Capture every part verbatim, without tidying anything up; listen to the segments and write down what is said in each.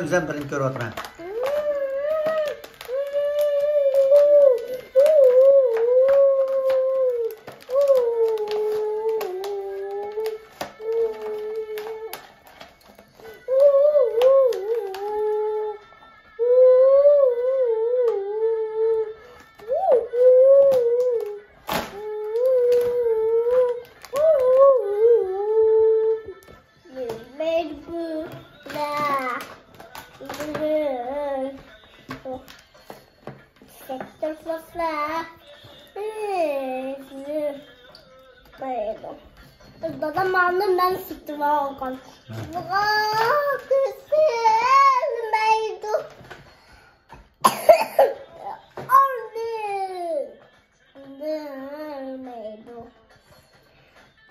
ئۆزۈم بىرنى كۆرۈۋاتىمەن. دادام ماڭا مەن سېتىۋالغان. بۇغا كۆسۈلمەيدۇ. ئالدى بىلمەيدۇ.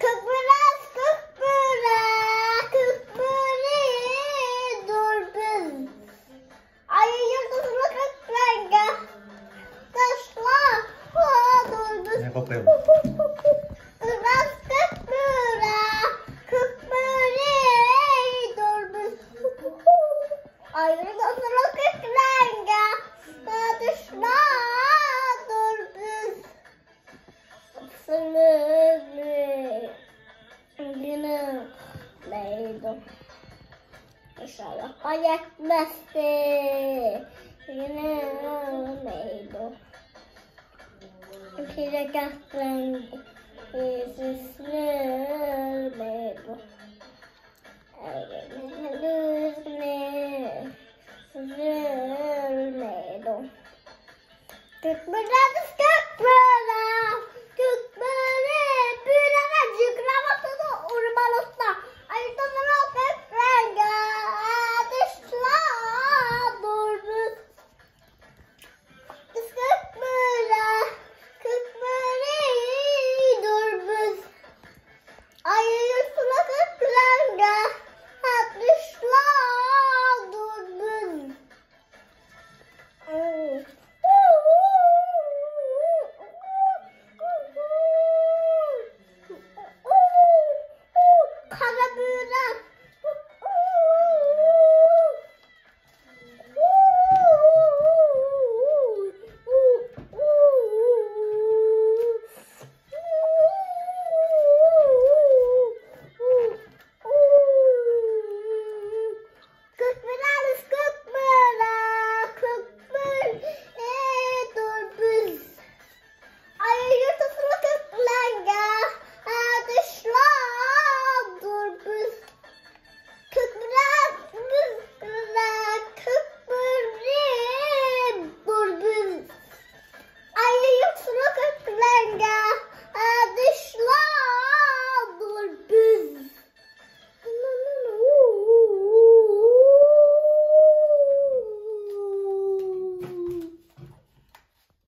كۆكبۈرە، كۆكبۈرە، كۆكبۈرىدۇر بىز. ئاي يۇلتۇزلۇق كۆكلەرگە تاشلاردۇر بىز. مەن قوپايمەن. كۆكبۈرە، كۆكبۈرە، كۆكبۈرىدۇر بىز. ئايرىلسىلا كۆكلەرگە تۇشلاردۇر بىز. سىلىنى يېنىلمەيدۇ. ئىشارەتقا يەتمەستى، يېنىلمەيدۇ. كېلەكەكلەرنى سىلىنمەيدۇ. ئۆزىنى سۈزۈلمەيدۇ. كۆكبۈرە، كۆكبۈرە.